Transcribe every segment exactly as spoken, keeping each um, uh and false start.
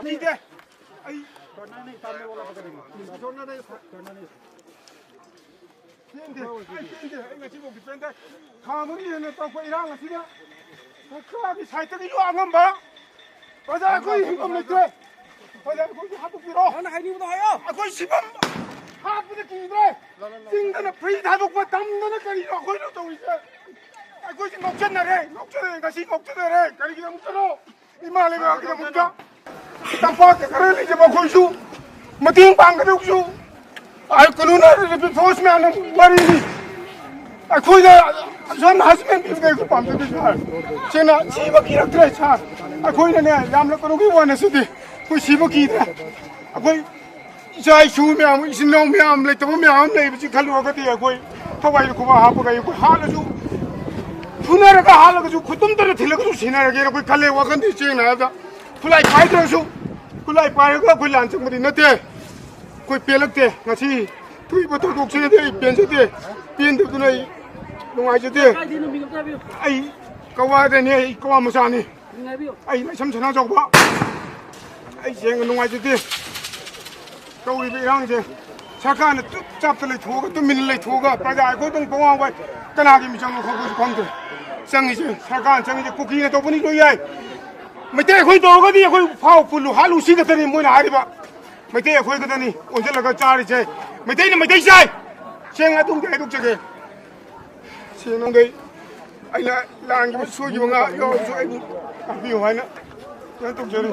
Ni de. Ai, torna nahi, samne wala pakad le. Torna nahi, torna nahi. Pende, ai, pende, ai, ngasi ko pende. Khamuri ne to ko irang ngasi na. Ka ki sai ta ki yo angam ba. Baza ko hi ko me te. Baza ko hi hatu piro. Ana hai ni ba hai yo. Ko sibam. Hat pide ki de. Sing da na free da ko tam da na kari ko lo to ise. Ko si ngok chen na re, ngok chen na re, ngasi ngok chen na re. Kari ki ngok chen ro. Ima le ba ki mukta. Tampa ke kare le jaba khoi su. Mating pang ka duk su. Ai kunu na repeat force me ana wari ni. Ai khoi da son husband ki ke ko pam de sa. Chena si ba ki rak tre sa. Ai khoi na ne yam la kunu ki wa na su de. Khoi si ba ki de. Ai khoi Icha isu mayam, ichin nao mayam, leitaba mayam lei, bichi khalu ka ti a koi. Thawai khu ba ha pa kai koi ha la chu. Phuna ra ka ha la ka chu, khutum ta ra thila ka chu sina ra ke ra koi khale wa kan ti cheng na da. Khulai pai ta chu. Khulai pai ka koi lan chang ma di na te. Koi pelak te, ngasi. Thui ba to dok che te, pen che te. Pen te tu nai. Lungai che te. Ai, ka wa de ni, ka wa ma sa ni. Ai, lai sam sana jok ba. Ai, jeng nungai chu ti. Kau ri be rang je. Saka na tu chap le thu ga, tu min le thu ga. Praja ko tung pawang bai. Kana ki mi chang ko ko khom tu. Chang je. Saka chang je, Kuki na to puni lo yai. Meitei khoi to ga di khoi phau pulu halu si ka tani mo na hari ba. Meitei khoi ka tani. Onse la ka chari je. Meitei na meitei sai. Cheng a tung de duk che ke. Sino dei. Aina lang ki su ki nga yo su ai. Abi ho aina. Yan tuk jori.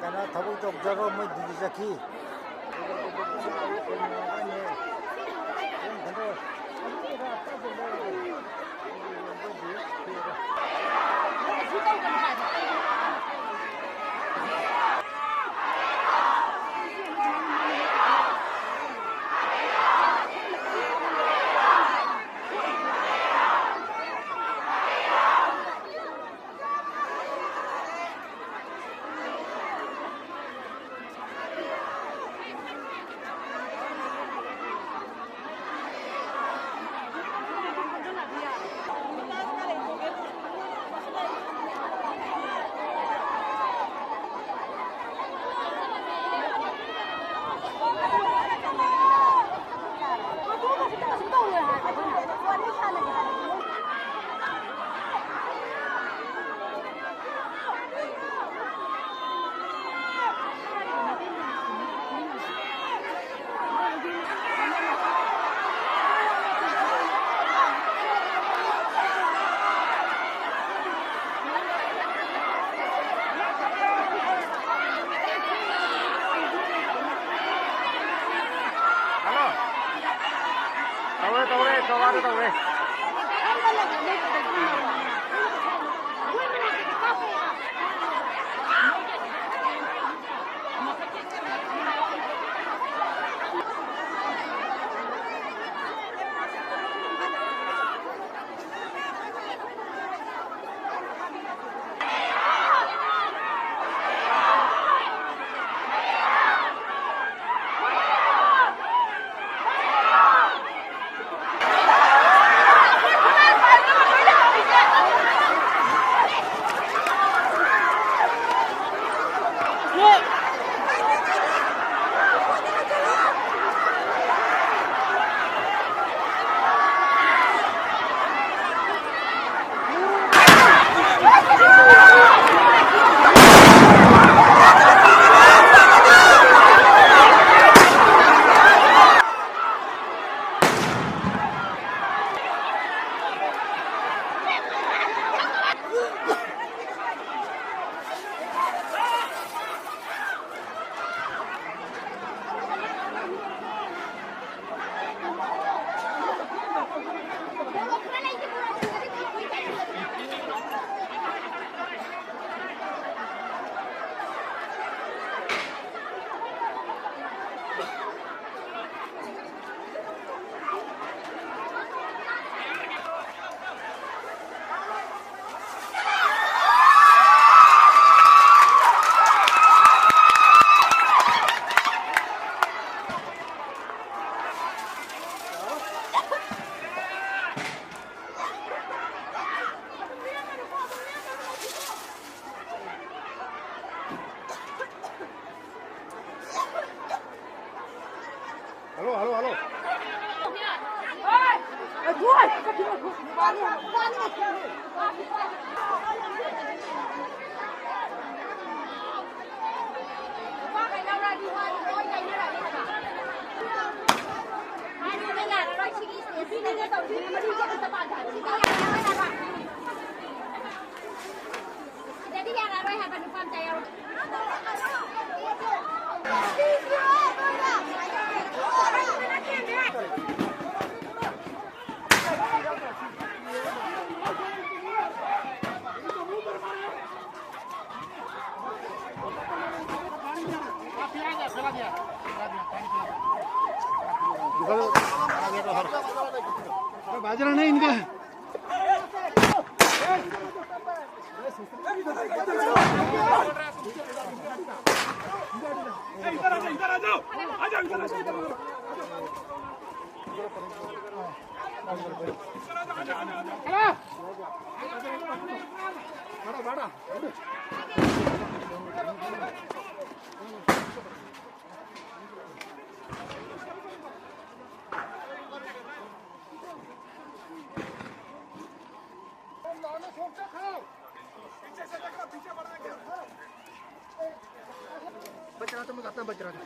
Kana thabuk chok jaro mai didi jaki. बाजरा नहीं इनका। इधर आ जाओ, इधर आ जाओ, आ जाओ, इधर आ जाओ, इधर आ जाओ। बच रहा था, मैं जाता, बच रहा था।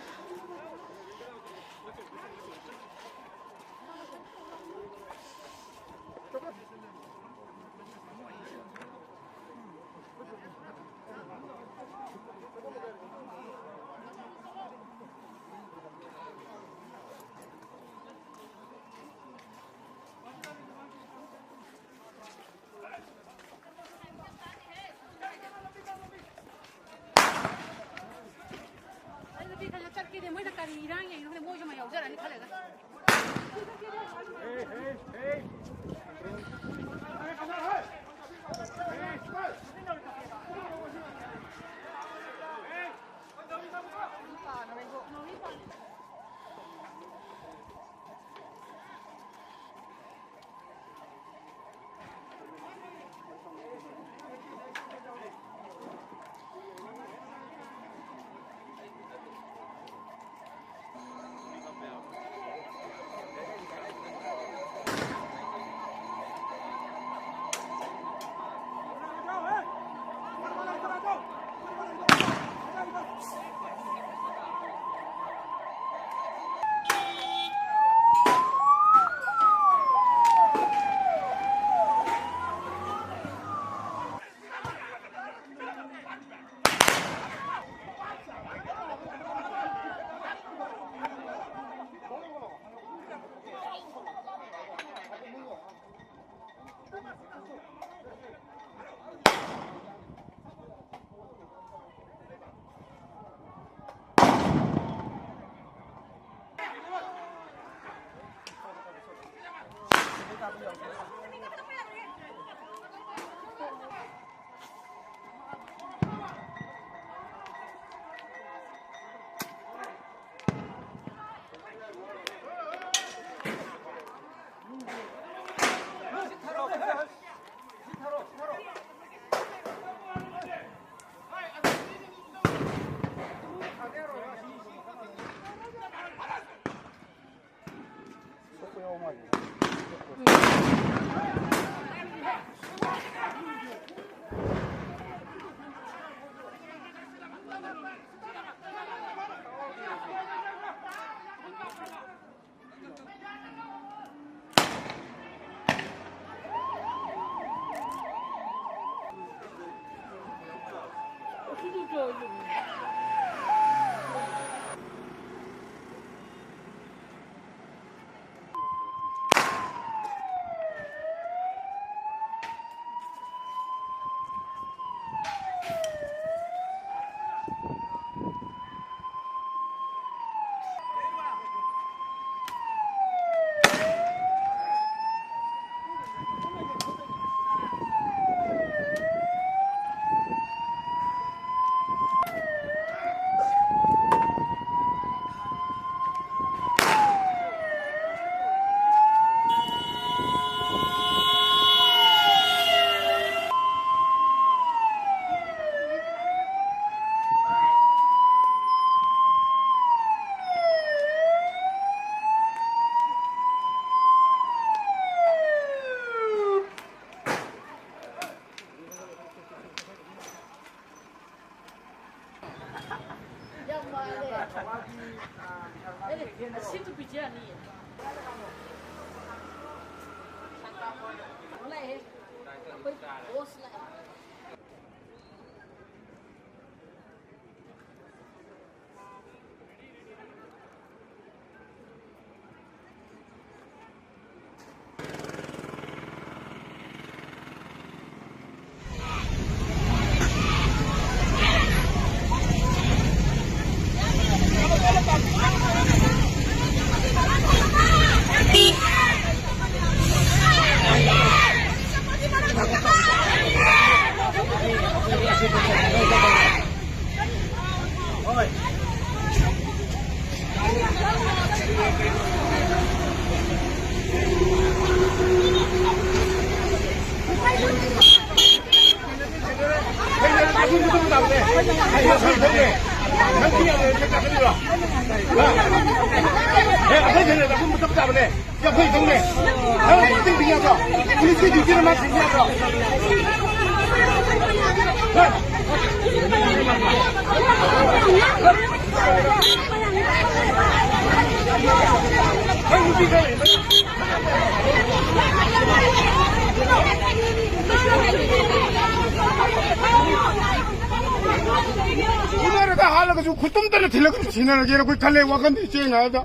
ꯎꯅꯔꯒ ꯍꯥꯠꯂꯒꯁꯨ ꯈꯨꯇꯨꯝ ꯇꯅ ꯊꯤꯜꯂꯒ ꯁꯤꯟꯅꯔꯒꯦꯅ ꯑꯩꯈꯣꯏ ꯈꯜꯂꯦ, ꯋꯥꯈꯜꯗꯤ ꯏꯆꯦꯅ ꯍꯥꯏꯕꯗ꯫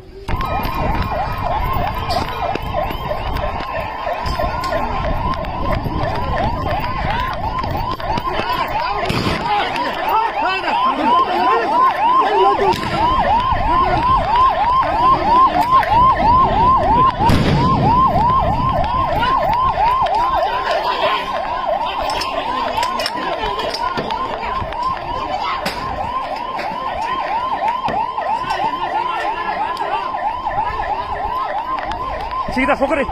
सीधा फोकरे।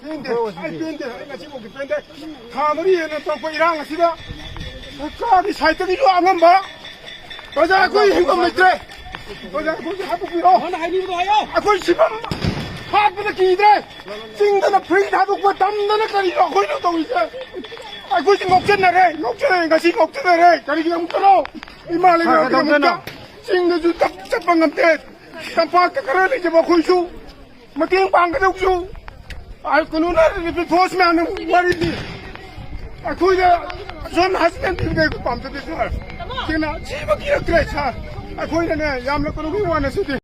ꯄꯦꯟꯗꯦ, ꯑꯩ ꯄꯦꯟꯗꯦ, ꯑꯩ ꯉꯁꯤꯐꯥꯎꯗꯤ ꯄꯦꯟꯗꯦ꯫ ꯊꯥ ꯃꯔꯤ ꯍꯦꯟꯅ ꯇꯧꯔꯛꯄ ꯏꯔꯥꯡ ꯑꯁꯤꯗ ꯁꯔꯀꯥꯔꯒꯤ ꯁꯥꯏꯠꯇꯒꯤꯁꯨ ꯑꯉꯝꯕ ꯄ꯭ꯔꯖꯥ ꯑꯩꯈꯣꯏ ꯍꯤꯡꯐꯝ ꯂꯩꯇ꯭ꯔꯦ꯫ ꯄ꯭ꯔꯖꯥ ꯑꯩꯈꯣꯏꯒꯤ ꯍꯥꯠꯇꯣꯛꯄꯤꯔꯣ꯫ ꯑꯩꯈꯣꯏ ꯁꯤꯐꯝ ꯍꯥꯠꯄꯗ ꯀꯤꯗ꯭ꯔꯦ꯫ ꯆꯤꯡꯗꯅ free ꯊꯥꯗꯣꯛꯄ, ꯇꯝꯗꯅ ꯀꯔꯤꯅꯣ ꯑꯩꯈꯣꯏꯅ ꯇꯧꯔꯤꯁꯦ? ꯑꯩꯈꯣꯏꯁꯦ ꯉꯥꯎꯆꯠꯅꯔꯦ, ꯉꯥꯎꯆꯠꯅꯔꯦ, ꯉꯁꯤ ꯉꯥꯎꯆꯠꯅꯔꯦ꯫ ꯀꯔꯤꯒꯤꯗꯃꯛꯇꯅꯣ? ꯏꯃꯥ ꯂꯩꯕꯥꯛꯀꯤꯗꯃꯛꯇ꯫ ꯆꯤꯡꯗꯁꯨ ꯆꯠ-, ꯆꯠꯄ ꯉꯝꯗꯦ꯫ ꯇꯝꯄꯥꯛꯇ ꯈꯔ ꯂꯩꯖꯕ ꯑꯩꯈꯣꯏꯁꯨ ꯃꯇꯦꯡ ꯄꯥꯡꯒꯗꯧꯕꯁꯨ, ꯑ, ꯀꯩꯅꯣꯅ, ꯔꯤꯄꯣꯔꯠ ꯃꯌꯥꯝꯅ ꯋꯥꯔꯤꯗꯤ ꯑꯩꯈꯣꯏꯗ ꯑꯁꯣꯝꯅ ꯍꯥꯏꯖꯤꯟꯅꯕꯤꯕꯗ ꯑꯩꯈꯣꯏ ꯄꯥꯝꯖꯗꯦ ꯁꯥꯔ꯫ ꯁꯦꯡꯅ ꯁꯤꯕ ꯀꯤꯔꯛꯇ꯭ꯔꯦ ꯁꯥꯔ꯫ ꯑꯩꯈꯣꯏꯅꯅꯦ ꯌꯥꯝꯅ ꯀꯩꯅꯣꯒꯤ ꯋꯥꯅ ꯁꯤꯗꯤ꯫